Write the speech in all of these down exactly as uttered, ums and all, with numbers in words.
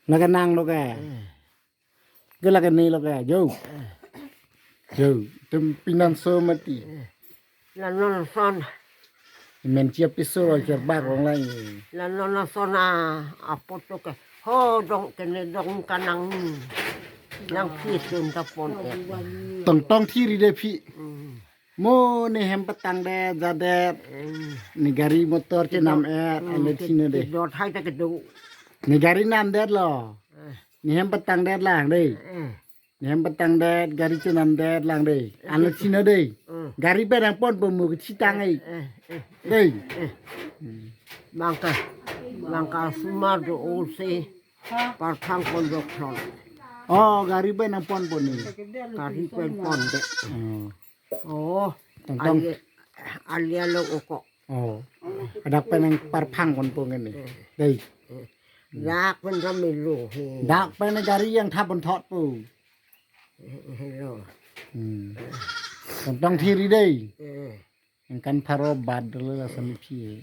Lake nanglo ke. Eh. Ke lake nelo ke. Jo. Eh. Jo. Itum pinanso mati. Eh. La non son. Men chia piso lo cherbak long lang. La non son a apoto ke. Ho dong kene dong kanang. Nang pisun ta pon ke. Tongtong thiri de phi. Hmm. Mo ne hem patang det, ja det. Hmm. Ne gari motor chenam et, Hmm, ane ke-, thina de. Kedot hai ta kedo. Ne gari nam det lo. Eh. Ne hem patang det lang de. Eh. Ne hem patang det, gari chenam det lang de. Ane thina de. Hmm. Gari pen nangponpo mo kethitang ai. Eh, eh, eh. De. Eh. Hmm. Bangke, bangke sumar do ose. Parphang pon dokthon. Oh, gari pen nangponpo ne. Gari pen pon de. Oh. Oh, Tongtong. Ali, ali alo oko. Oh. Dak pen nangparphang ponpo ngene. Eh. Dei. Eh. Dak pen kami lo he. Dak pen gari nangthap pon thotpo. Eh, eh, lo. Hmm. Tongtong thiri dei. Eh. Ningkan pharo bat dolo lason phi.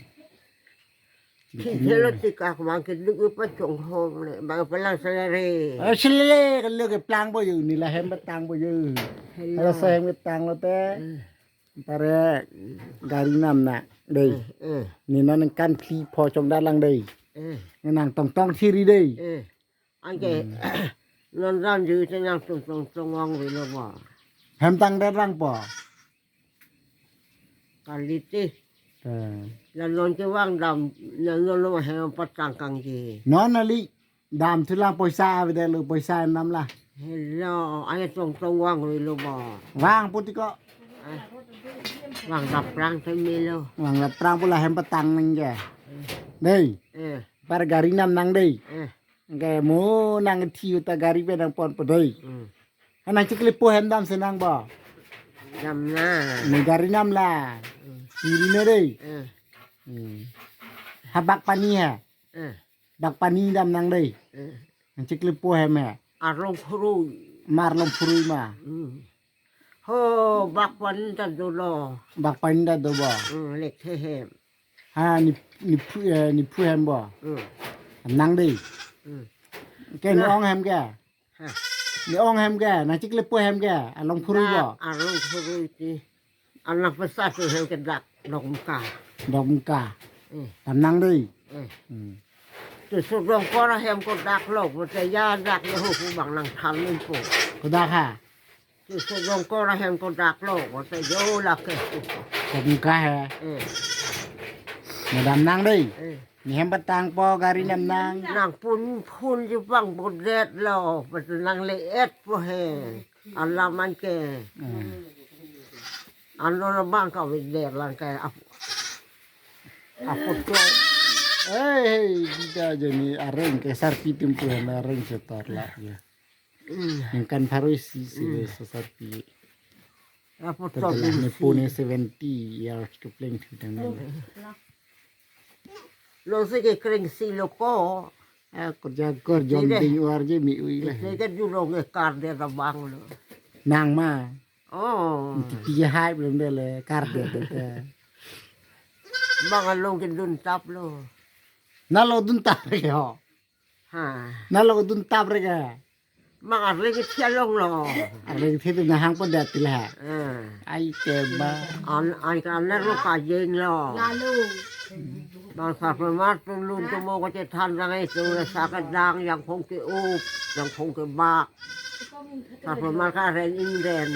Phi thelo tik ak bang ke duk pa chonghong le, bang palang selere. Eh, selele, kalau ke plangpo yo, ne la hem patangpo yo. Hello. Kalau sa hem patang lote, Hmm. pare gari nam na, dei. Eh, eh. Ne non ningkan phli pho chongdat lang dei. Eh. Nang tongtong thiri dei. Eh. Anke Hmm. non ran ju te nang tongtong tongvang velo ba. Hem tang det rangpo. Kalite. Eh. La non kevang dam, la non lo hem patang kangji. Non ali dam thu lang poisa ave det lo, poisa nam la. Hello, ai tongtong vang velo ba. Vangpo tiko. Eh. Vang daprang te melo. Vang daprang pu la hem patang nangke. Dei. Eh. Par gari nam nang dei. Eh. Ke mo nangthi ta gari pen nangponpo dei. Hmm. Nangchiklepo hem dam si nang ba. Dam na. Ne gari nam la. Hmm. Thiri ne dei. Eh. Hmm. Ha bak pani ha. Eh. Bak pani dam nang dei. Eh. Nangchiklepo hem ha. Arlong phurui. Ma arlong phurui ma. Hmm. Ho, bak pani ta dolo. Bak pani ta do ba. Hmm, lekthe hem. Ha, ne, nephu, eh, nephu hem ba. Hmm. Nang dei. Hmm. Ke ne Nah. ong hem ke. Ha. Ne ong hem ke, nangchiklepo hem ke, arlong phurui Na, ba. arlong phurui ti. Anak besar tu hem ke dak, dok muka. Dok muka. Hmm. Tam nang dei. Hmm. Hmm. Tu sodong kora hem ko dak lo, bote ya dak ya hu hu bang nangthan min po. Ko dak ha. Tu sodong kora hem ko dak lo, bote yo lake. Ko muka he. Eh. Ne dam nang dei. Eh. Ne hem patangpo gari nam nang. Nang pun pun je bang bodet lo, bote nang le-et po he. Alam anke. Hmm. Ano na bang ka bodet lang ke ap-, apoto. Eh, hey, kita aja ni areng ke sarpi tempu na areng setor la ya. Hmm. Ningkan pharo isi si Hmm. so sarpi. Apoto Telah bingsi. Ne pune seventy years to playing to them. Lo si ke krengsi lo ko. Ah, kerja kor Jom Tidak. Ding uar je mi ui lah. Isi ke julong ke kar dia ta bang lo. Nang ma. Oh. Tiga hai belum dele kar dia ta. Bang along ke dun tap lo. Na lo dun tap re ho. Ha. Na lo dun tap re ke. Mang arle ke thia long lo. Arle ke thia tu na hang pon dia tila. Eh. Ai ke ba. An, ai ka ner lo ka jeng lo. Lalu. Bang sa pe mar tu lun tu mo ko che than rang ai tu le sa ka dang yang phong ke up, yang phong ke bak. Sa pe mar ka ren in ren.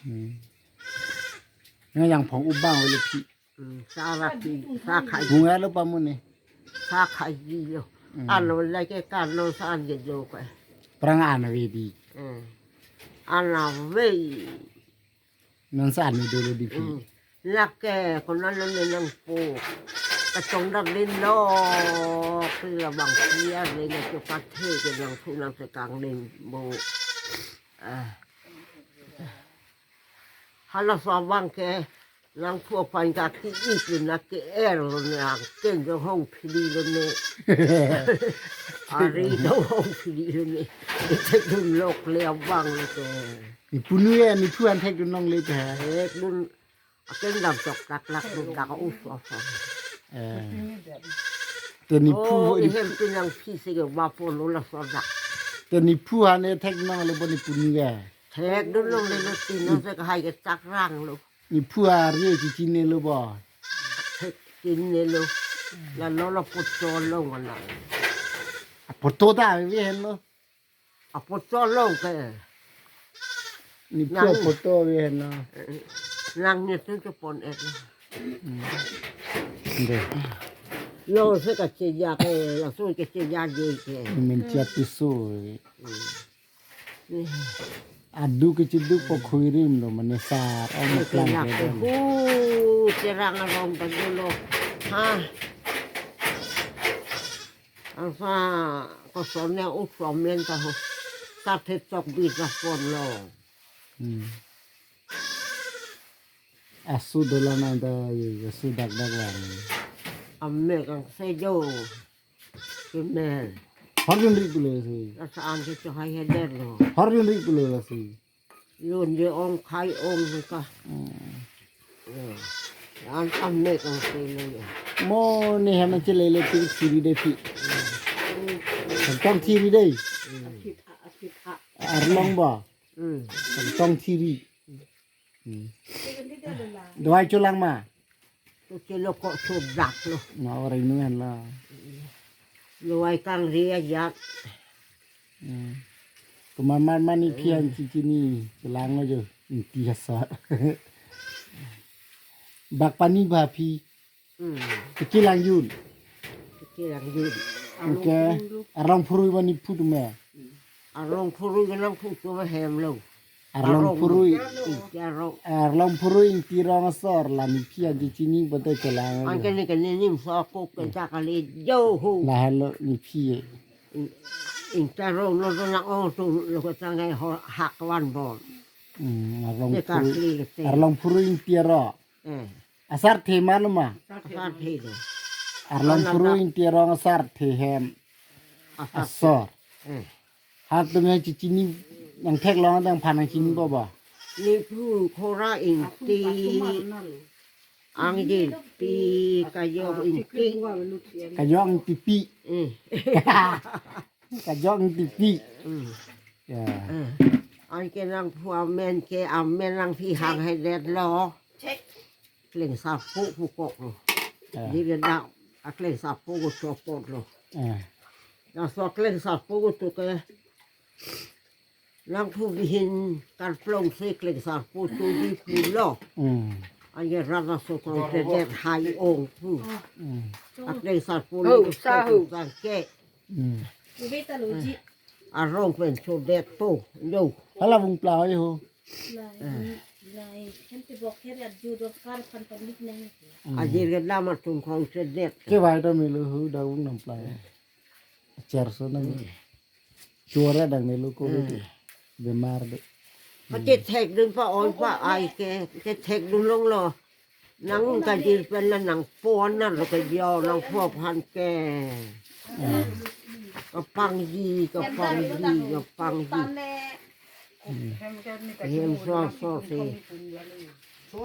Hmm. Nga yang phong up bang wele phi. Hmm, sa ra phi, sa khai. Bunga lo pa mo ne. Sa khai ji lo. Hmm. Alo le ke kan lo sa an je lo ke. Prang an ve di. Hmm. An a ve. Non sa an dolo di phi. Hmm. Lake, ko nan lo ne nangpo. Kachongdak din lo. Ke la bang sia le ne ke pathe ke nangphu nangsekang din bo. Ah. Hala sa bang ke nangphu aphan ka ki ik na ke er lo ne ang ken jo hong phili lo ne. Ari jo hong phili lo ne. Ite dun lok le abang lo ke. Ni punu ya, ni phu an thek dun long le te. Ek dun aken dam tok tak lak dun tak us aphan. Eh. Te nephu, oh, ne hem pinang phi si ke bapo lo laso dak. Te nephu ha ne thekdun longle bo, nephu ni ke? Thekdun longle lo, tino se kahai ke chakrang lo. Nephu ari chechinilo bo? Thek chinilo. La lo lo photo lo ngana. Photo ta ave henlo. Apot cholong ke. Nephu nang photo ave henlo. Nang ne tu ke pon et. Hmm. Dei. Lo se kacheja ke, laso kacheja dei ke. Menchia piso. Hmm. Aduk kecheduk po khuirim lo mane sar, oh, ne maklang kelak ke ke dong. Hu, cherang arong ta dolo. Ha. Asa kosonnya usomen ta ho. Sathe chok bisa pon lo. Hmm. Asu dolang anta, asu dak dak lang. Amek ang sejo. Kemel. Har jun ri pulo si. Asa an ke chehai hetdet lo. Har jun ri pulo si. Lun je ong khai ong ke ka. Hmm. Eh. An amek ang selo ya. Mo ne hem chelele ti thiri dei phi. Hmm. Tong thiri dei. Hmm. Arlong ba. Hmm. Tong thiri. Hmm. Dawai cholang ma? Tu chelo ko chodak lo. Na ore nu hen la. Dawai kangri ajat. Hmm. Kemamar mani kian cicini chelanglo jo. Inti asar. Bak pani ba phi. Hmm. Kechelang jun. Kechelang jun. Oke. Arlong phurui ba nephu atum me? Arlong phurui ke nangphu atum ahem lo. Arlong phurui. Ingti arong. Arlong phurui ingti arong asor la nephi an chechinilo bote chelang. Anke ne ke ne nim so ko ke ta kali jo ho. Lahelo nephi. Ing-, ingti arong lo to nang ong tu lo ke tangai ho hak van bon. Hmm, arlong phurui. Arlong phurui ingti arong. Eh. Asarthe ma lo ma? Asarthe lo. Arlong phurui ingti arong asarthe hem. Asarthe. Asor. Eh. Hak atum ya chechinilo nangtheklong nangphan nangchini bo ba? Nephu khora ingti. Angjirpi kajok ingti. Kajok ingtipi. Eh. Kajok ingtipi. Hmm. Ya. Eh. Anke nangphu amen ke amen nangphi hang hetdet lo. Klengsarpo pu kok lo. Eh. Dei ke dak aklengsarpo ko chopot lo. Eh. Laso aklengsarpo ko tu ke nangphu bihin karplong si klengsarpo tu dei pulo. Hmm. Anke rat laso krongchedetdet hai ong pu. Hmm. Aklengsarpo lo sahu sangke. Hmm. Arong pen chodetpo, jo. Hala vung pla oi ho. Lai, lai, kan tebok her ya ju do kar pan pan lik nang. Hmm. Ajir ke dam atum krongchedet. Kevai ta melo ho da vung nam pla. Cherso nang. Hmm. Chuara dang melo ko. Hmm. Bemar de. Kachethekdun pa oi pa ai ke, chethekdun longlo. Nang kajir pen la nangpon na lo kejok nangpho aphan ke. Kapangji, kapangji, kapangji. Hem so so si.